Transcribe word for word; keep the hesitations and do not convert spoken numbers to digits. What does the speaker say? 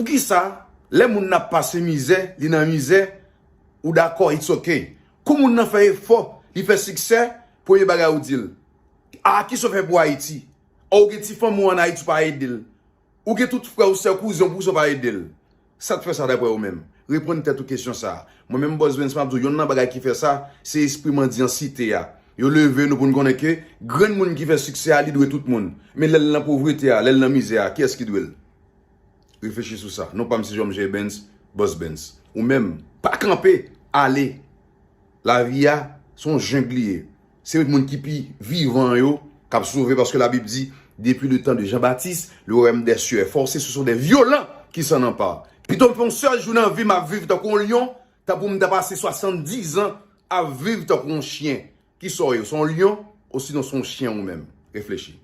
Poukisa, lè moun nan ap pase mizè, li nan mizè, ou dakò, it's ok. Kou moun nan fè efò, li fè siksè, premye bagay ou di l, a, kisa w fè pou Ayiti? Ou gen ti fanmi w ann Ayiti, ou pa ede l. Ou gen tout frè w, sè, kouzen w, poukisa w pa ede l? Sa k fè sa daprè ou menm? Reponn tèt ou kesyon sa a. Mwen menm Boss Benz m ap di w, yonn nan bagay ki fè sa, se espri mandyan site a. Yo leve nou pou n konnen ke grenn moun ki fè siksè a, li dwe tout moun. Men lè l nan povrete a, lè l nan mizè a, kiyès ki dwe l? Reflechi sou sa. Non pa m se Jan J Benz, Boss Benz. Ou menm, pa kanpe, ale. Lavi a, se yon jeng li ye. Se moun ki pi vivan yo k ap sove, paske Labib di, depuis le temps de Jean-Baptiste, le royaume des cieux est forcé, ce sont des violents qui s'en emparent. Pito m fè yon sèl jou nan vi m ap viv tankou yon lyon, tankou m ta pase swasanndizan ap viv tankou yon chen. Kisa w ye? Se yon lyon, osinon se yon chen ou menm? Reflechi.